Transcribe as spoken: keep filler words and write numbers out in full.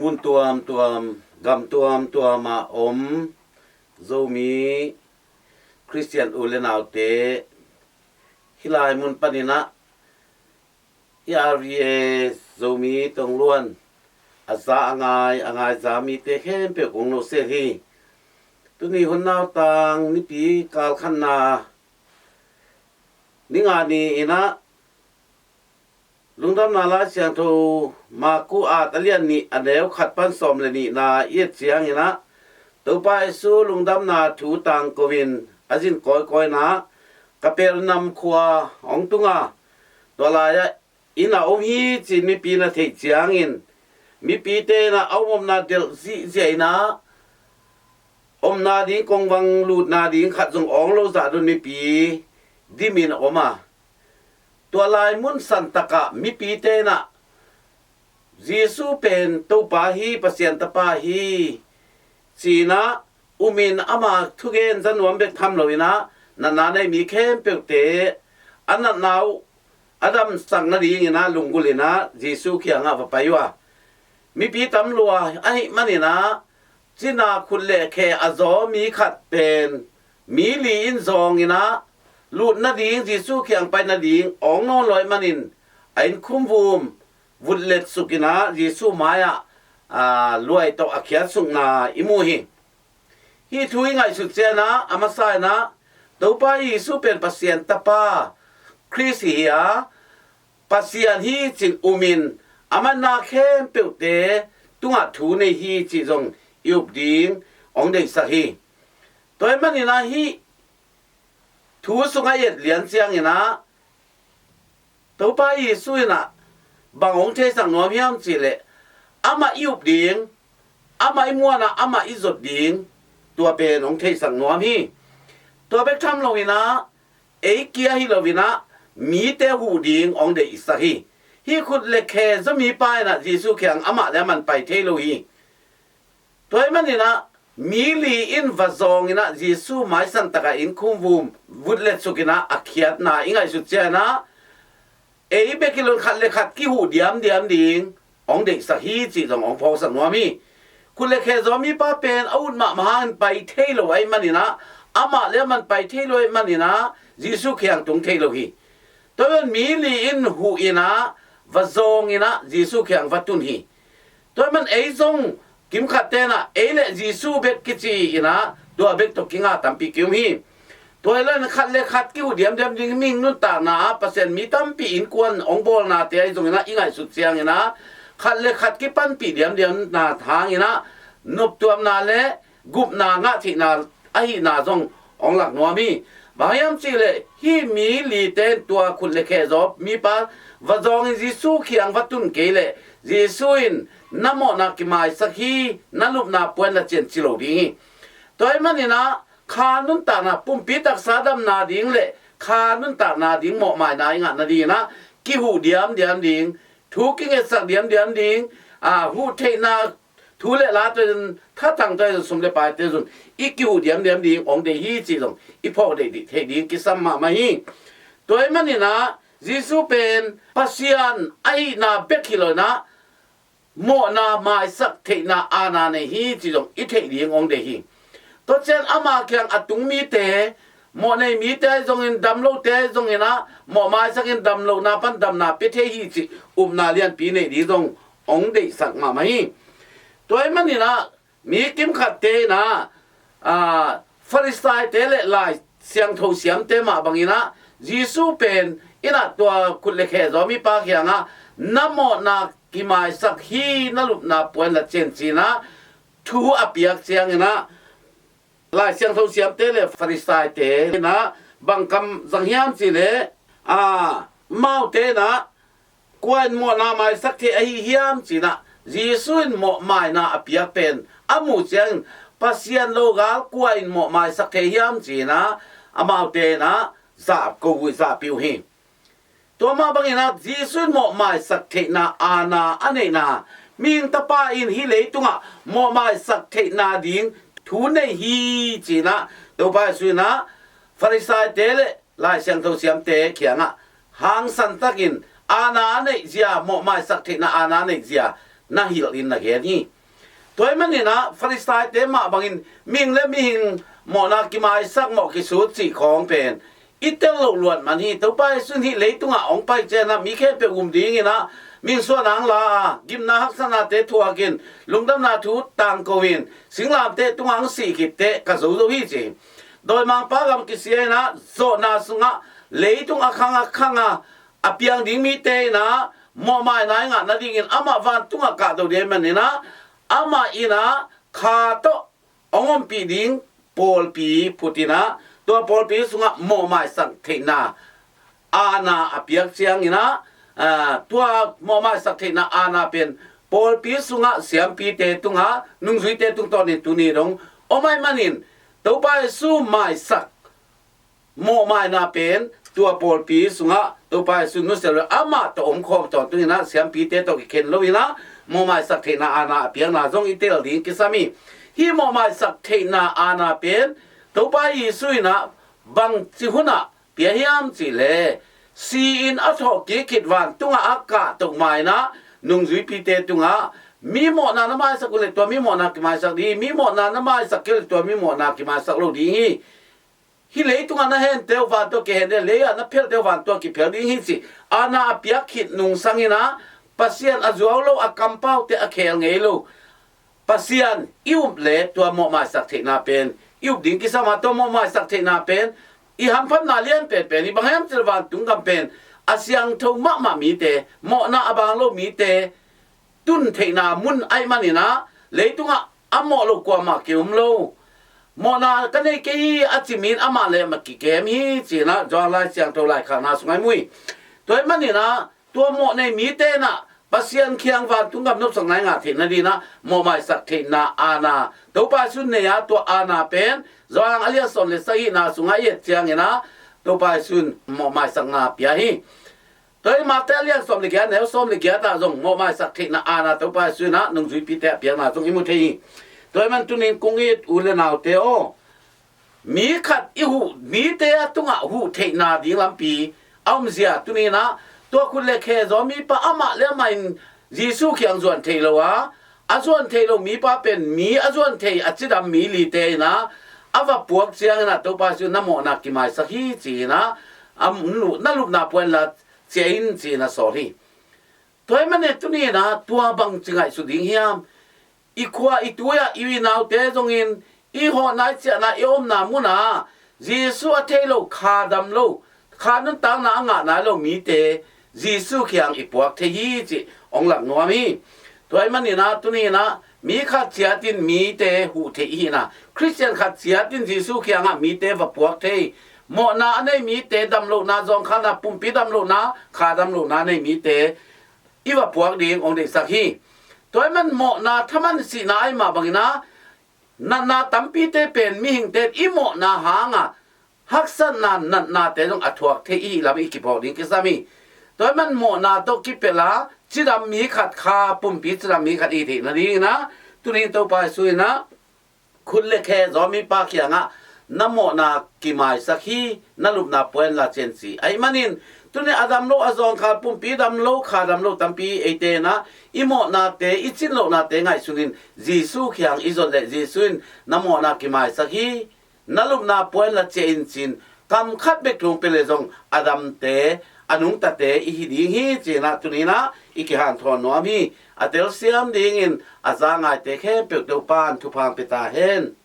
Mun tuamtuam, gam tuamtuam ah om Zomi Khristian u le naute, hih lai mun panin ah i R V A Zomi Tongluan a za a ngai, a ngai za mite khempeuh kong nusia hi. Tuni hun nautang nipi kal khatna, ni nga ni-in ah Lungdamna Lai Siangtho Marku a lian nih, a neu khat pan sawm le nihna i et ciangin ah, Topa Jesu lungdamna thu tangko-in a zin kawikawina Kapernaum khua hong tung a, tua lai-ah inn a om hi ci-in mipi in a theih ciangin, mipite in ah a om omna delh zihziah in ah, omna ding kongvang lutna ding khat zong awng lo zah dun mipi dimin a om a, tua lai mun santak ah mipite in ah Jesu pen Topa hi, Pasian Tapa hi ci-in ah umin, ama thugen za nuam bek tham loin ah, natna nei mi khempeuhte a natna uh a damsak nadingin ah lunggulhin ah Jesu kiangah va pai uh a, mipi tam lua ahih manin ah cina khut le khe a zaw mi khat pen mi li in zawngin ah lut nading, Jesu kiang pai nading awng nawn lo ahih manin, a inn khumvum vut letsuk in ah Jesu mai-ah, aa, luai tawh a khiatsukna i mu hi. Hih thu i ngaihsut ciangin ah, a masa in ah Topa Jesu pen Pasian Tapa Khrist hi a, Pasian hi ci-in umin, amah na khempeuhte tungah thu nei hi cih zong i up ding hong deihsak hi. Tua ahih manin ah hih thu sungah i et lian ciangin ah, Topa Jesu in ah bang hong theisak nuam hiam cih leh, amah i up ding, amah i muan a, amah i zot ding, tua pen hong theisak nuam hi. Tua bek tham loin ah, ei kia hi loin ah, mite huh ding hong deihsak hi. Hih khut le khe zaw mipa in ah Jesu kiang amah le amah in pai thei lo hi. Tua ahih manin ah mi li in va zawngin ah Jesu mai santak ah inn khumvum vut letsuk in ah a khiatna i ngaihsut ciangin ah, ei bek hi loin khat le khat kihuh diamdiam ding hong deihsak hi cih zong hong phawksak nuam hi. Khut le khe zaw mipa pen a ut mahmah hangin pai thei lo ahih manin ah, amah le amah in pai thei lo ahih manin ah Jesu kiang tung thei lo hi. Tua ahih manin mi li in huh in ah, va zawngin ah Jesu kiang va tun hi. Tua ahih manin ei zong kimkhatte in ah ei le Jesu bek kici in ah, tua bek tawh kinga tampi ki-um hi. Tua hi loin khat le khat kihuh diamdiam ding, mihing nuntakna ah Pasian mi tampi innkuan hong bawlnate ahi zongin ah i ngaihsut ciangin ah, khat le khat kipanpih diamdiamna hangin ah noptuamna le gupna ngah theihna ahihna zong hong lak nuam hi. Bang hiam cih leh, hih mi lite in, tua khut le khe zaw mipa va zawngin Jesu kiang va tun kei leh, Jesu in na mawhna kimaisak hi, na lupna puan la cian ci lo ding hi. Tua ahih manin ah kha nuntakna, pumpi taksa damna ding le kha nuntakna ding mawhmaina i ngah nadingin ah kihuh diamdiam ding, thu kingetsak diamdiam ding, a, huh theihna thu le la tua zun, thatang tua zun, sum le paite zun i kihuh diamdiam ding hong deih hi cih zong i phawk deih dih theih ding kisam mahmah hi. Tua ahih manin ah Jesu pen Pasian ahihna bek hi loin ah, mawhna maisak theihna aana nei hi cih zong i theih ding hong deih hi. Tua ciang ama kiang a tung mite, mawh nei mite ahi zongin, dam lote ahi zongin ah, mawh maisakin dam lohna pan damna pia thei hi cih upna lianpi nei ding zong hong deihsak mahmah hi. Tua ahih manin ah mi kimkhatte in ah, aa, Farisaite le Lai Siangtho siamte mah bangin ah, Jesu pen in ah tua khut le khe zaw mipa kiangah, na mawhna kimaisak hi, na lupna puan la cian ci-in ah thu a piak ciangin ah, Lai Siangtho siamte le Farisaite in ah bang kam zang hiam cih leh, a, amaute in ah, kua in mawhna maisak thei ahi hiam ci-in ah, Jesu in mawhmaina a piak pen a muh ciangin, Pasian lo gal kua in mawh maisak thei hiam ci-in ah, amaute in ah zahko uh, zahpih uh hi. Tua mah bangin ah Jesu in mawh maisak theihna aana a neihna, mihing Tapa in hih leitungah mawh maisak theihna ding thu nei hi ci-in ah Topa Jesu in ah Farisaite le Lai Siangtho siamte kiangah hangsantakin aana a neihzia, mawh maisak theihna aana a neihzia na hilh in na gen hi. Tua ahih manin ah Farisaite mah bangin mihing le mihing mawhna kimaisak, mawh kisut cih khawng pen i tel loh luat man hi. Topa Jesu in hih leitungah hong pai ciangin ah mi khempeuh um dingin ah mihing suahna hong la a, gimna haksatnate thuakin, lungdamna thu tangko in, singlamteh tungah hong sih khit teh ka zo zo hi ci hi. Dawimangpa gam kisia in ah zawhna sungah leitung a khang a khang a a piang ding mite in ah mawhmaina i ngah nadingin amah vantungah kahto ding ahih manin ah amah in ah kha tawh hong ompih ding pawlpi phut in ah, tua pawlpi sungah mawhmaisak theihna aana a piak ciangin ah, aa, tua mawhmaisak theihna aana pen pawlpi sungah siampite tungah, nungzuite tungtawnin tuni dong om ahih manin, Topa Jesu maisak mawhmaina pen tua pawlpi sungah Topa Jesu nusia lo, amah tawh omkhawm tawntung in ah, siampite tawh kikhen lo in ah mawhmaisak theihna aana a piakna zong i tel ding kisam hi. Hih mawhmaisak theihna aana pen Topa Jesu in ah bangci hunah pia hiam cih leh, si-in a thawhkik khit vantungah a kahto ma in ah nungzuipite tungah, mi mawhna na maisak uh leh tua mi mawhna kimaisak ding hi, mi mawhna na maisak kei uh leh tua mi mawhna kimaisak lo ding hi. Hih leitungah na hente uh vantung a kihen ding, lei-ah na phelte uh vantung a kiphel ding hi cih aana a piak khit nungsang in ah, Pasian a zuau lo, a kampaute a khel ngei lo, Pasian i up leh tua mawhmaisak theihna pen i up ding kisam a, tua mawhmaisak theihna pen i hamphatna lian penpen hi. Bang hiam cih leh vantung gam pen a siangtho mahmah mite, mawhna a baang lo mite tun theihna mun ahih manin ah, leitungah a mawh lo kuamah ki-um lo. Mawhna ka nei kei hi a ci mi in amah leh amah kikem hi ci-in ah Johan Lai Siangtho laikhakna sungah i mu hi. Tua ahih manin ah tua mawh nei mite in ah Pasian kiang vantung gam nopsakna i ngah theih nadingin ah mawhmaisak theihna aana Topa Jesu in nei a, tua aana pen Johan a lian sawm le sagihna sungah i et ciangin ah Topa Jesu in mawhmaisakna pia hi. Tua hi Mate a lian sawm le giat, neu sawm le giat ah zong mawhmaisak theihna aana Topa Jesu in ah nungzuipite a piakna zong i mu thei hi. Tua ahih man tunin kong it u le naute aw, mi khat i huh, mite a tungah huh theihna ding lampi a omzia tunin ah, tua khut le khe zaw mipa amah le amah in Jesu kiang zuan thei lo a, a zuan thei lo mipa pen mi a zuan thei a cidam mi lite in ah a va puak ciangin ah Topa Jesu in na mawhna kimaisak hi ci-in ah, a nu-, na lupna puan la ciah in ci-in a sawl hi. Tua ahih manin tunin ah tua bangci ngaihsut ding hiam? I khua i tui ah i u i naute zongin i hawhna i ciahna i omna munah Jesu a thei lo, kha dam lo, kha nuntakna a ngah nai lo mite Jesu kiang i puak thei hi cih hong lak nuam hi. Tua ahih manin ah tunin ah mi khat ciatin mite huh thei i hihna, Khristian khat ciatin Jesu kiangah mite va puak thei. Mawhna a nei mite, damlohna, zawngkhalna, pumpi damlohna, kha damlohna a nei mite i va puak ding hong deihsak hi. Tua ahih man mawhna thaman sihna ahih mah bangin ah natna tampite pen mihingte in i mawhna hanga haksatna, natnate zong a thuak thei i hih lam i kiphawk ding kisam hi. Tua ahih man mawhna tawh kipelh a cidam mi khat, kha pumpi cidam mi khat i hih theih nadingin ah tunin Topa Jesu in ah khut le khe zaw mipa kiangah na mawhna kimaisak hi, na lupna puan la ciah in ci. Ahih manin tunin a dam lo, a zawngkhal, pumpi dam lo, kha dam lo tampi eite in ah i mawhnate, i cinlohnate ngaihsunin Jesu kiang i zot leh Jesu in na mawhna kimaisak hi, na lupna puan la ciah in ci-in kam khat bek thu hong pia leh zong a damte, a nungtate i hi ding hi ci-in ah tunin ah i kihanthawn nuam hi. A telsiam dingin a za ngaite khempeuh Topa'n thupha hong pia ta hen.